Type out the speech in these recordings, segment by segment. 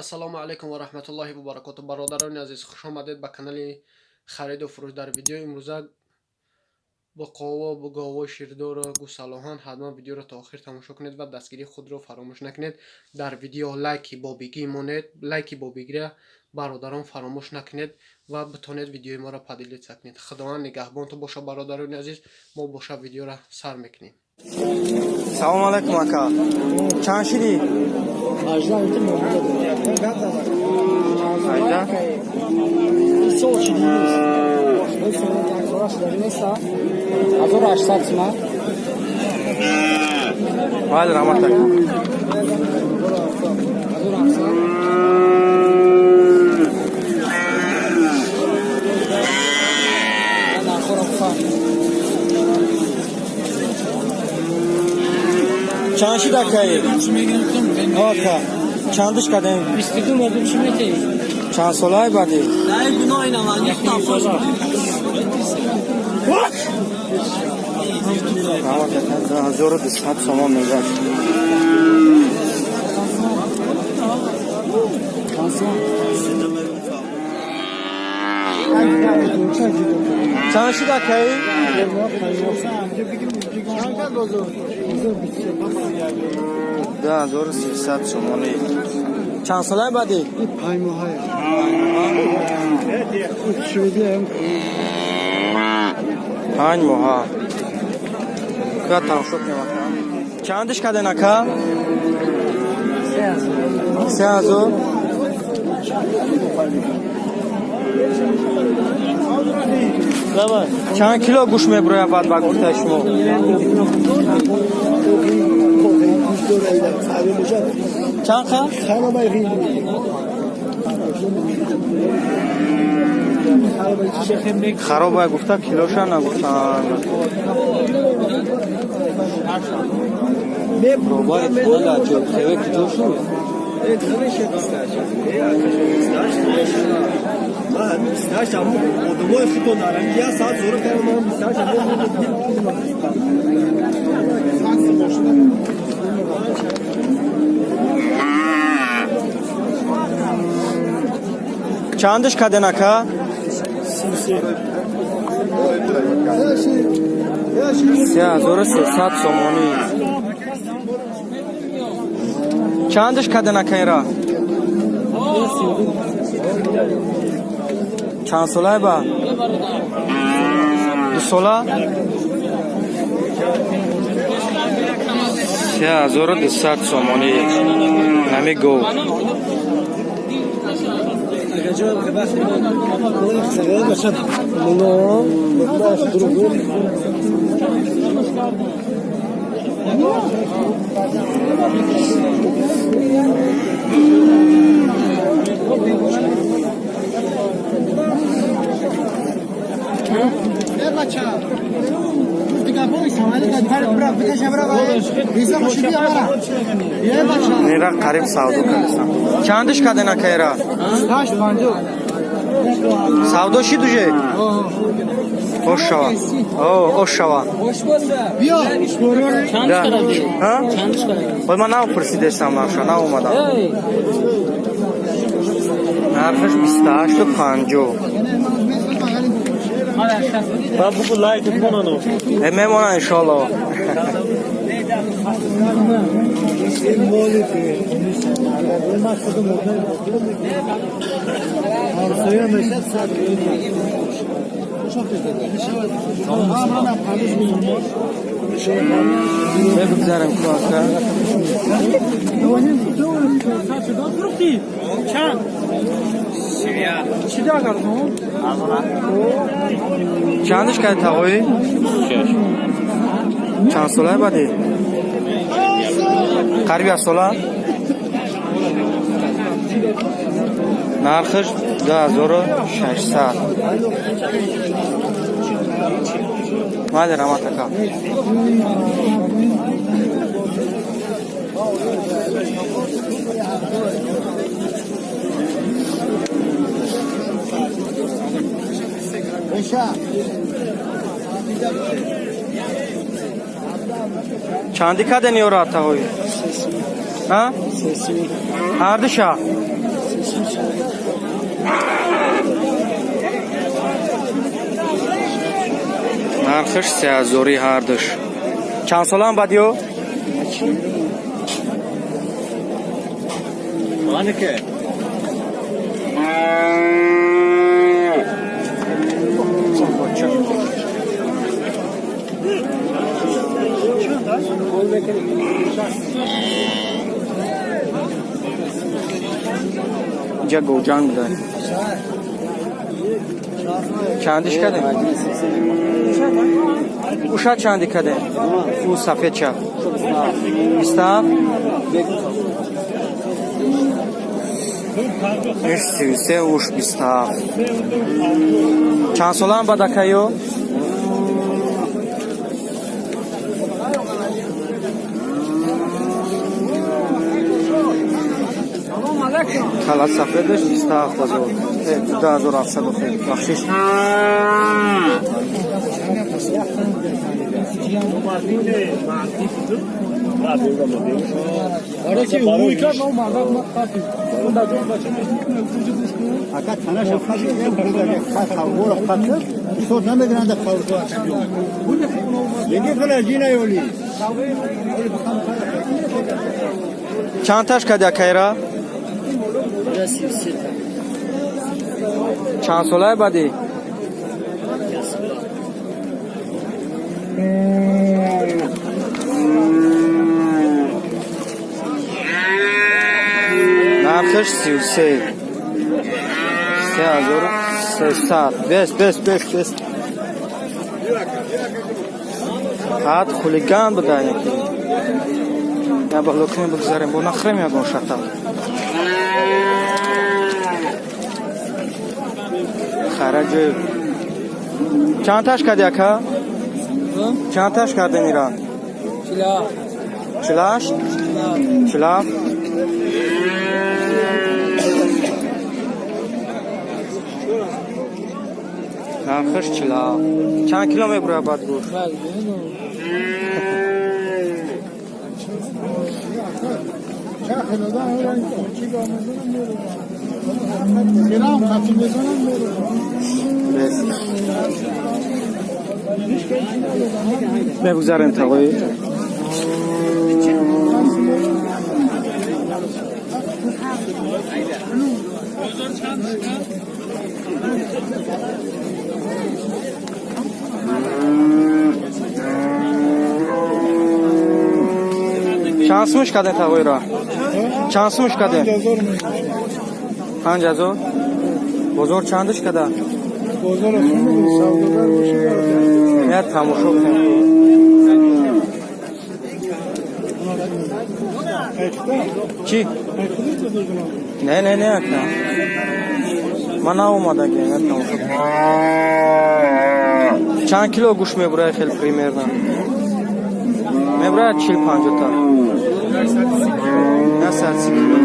Ассалому алайкум ва раҳматуллоҳи ва баракоту. Бародарони азиз, хуш омадед ба канали хариду фурӯш. Дар видеои имрӯза буқово, говои ширдору гӯсалоҳан. Ҳатман видеоро то охир тамошо кунед ва дастгирии худро фаромӯш накунед. Дар видео лайки бобигӣ монед, лайки бобигира бародарон фаромӯш накунед ва битонед видеои моро поделиться кунед. Худованд нигаҳбонтон боша, бародарони азиз. Мо боша видеоро сар мекунем. Салом алайкум, ака. Чанд шидӣ? 18? Сол шидӣ. 1800 сима. Майли, раҳмат, ака. 1700. Чанд шид, акаи? Ака, чандиш кардем? 22 мардум чӣ метаи? Чанд солаи баъди? Раҳмат, ака, 2200 сомон мегӯяд. Чанд шид, акаи? 2300 сомонӣ. Чанд солаи баъди? 5 моҳа. Ка тамошо кунем, ака. Чандиш карден, ака? 3000. Чанд кило гӯшт мебурояд баъд ба гуфтаи шумо? Чанд қа? Харобай гуфта, килоша нагуфтанд. Робари канал аҷоиб хеве куҷо шуд? Чандиш карден, ака? 3300 сомонӣ. Чандиш карден, ака, ира? Чанд солае ба? 2 сола? 3200 сомонӣ. Нами гов. Нера қариб савдо кардасан. Чандиш карден, ака, ира? Савдо шид уже? Ош шава. О, ош шава. Да. Ой, ман напурсидесам нарша, наомадам. Нархаш 28,50. Э, мемонам, иншоалло. Бигзарем ку, ака. Чандиш карди, тағоӣ? Чанд солае баъди? Қариб як сола? Нархаш 2600. Майли, раҳмат, ака. Чанди карден ёра, тағоӣ? Ҳардуша? Нархаш 3000 ҳардуш. Чанд солам бадиё? Инҷа говҷанг буда. Чандиш кардем? Уша чанди кардем? Ӯ сафедча. 27? Иш 33, уш 27. Чанд солаам бад акаё? Кала сафедаш 27 ҳазор. 2700 охир. Бахшиш. Чанд таш кади акайра? Чанд солае бадӣ? Нархаш 33. 3300. Бес, бес, бес, бес. Ҳад хулиган буда яки. Я балокни бигзарем, бо нахрем ягон шатал. Хараҷ. Чанд таш кади ака? Чанд таш кардем ира? 48? 47? Нархаш 47. Чанд кило мебурад бад гӯшт? Мегузарем тағои. Чанд сумуш кардем тағоиро? Чанд сумуш кардем? 5000. Бозор чандаш када? Я тамошо кунем. Чӣ? Не, не, не, ака. Ман наомадагиам, я тамошо кунем. Чанд кило гӯшт мебурад хел примерно? Мебурад 40-50 та. 130 кило.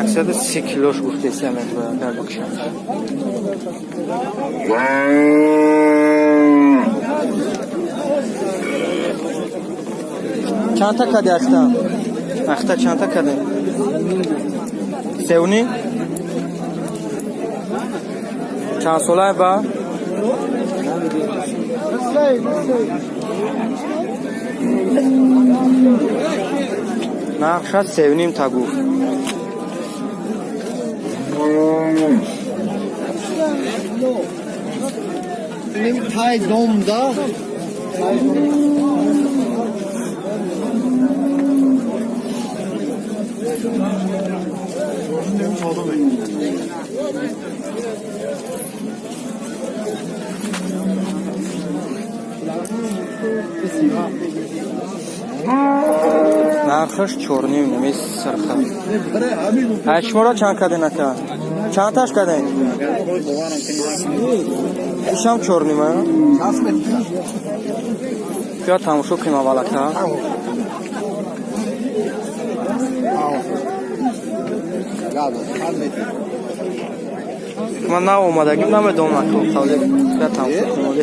130 килош гуфтеся мебурад агар бикшам. Чандта кади ахта? Ахта чандта кади? Сеуни? Чанд солае ба? Нархша 3.5 та гуфт. Тай домда. Нархаш 4.5 намес сарха. Ай шуморо чанд карден ака? Чанд таш карден? Ишам 4.5. Биё тамошо кунем аввал ака. Ман наомадагим, намедонам ака. Биё тамошо кунем.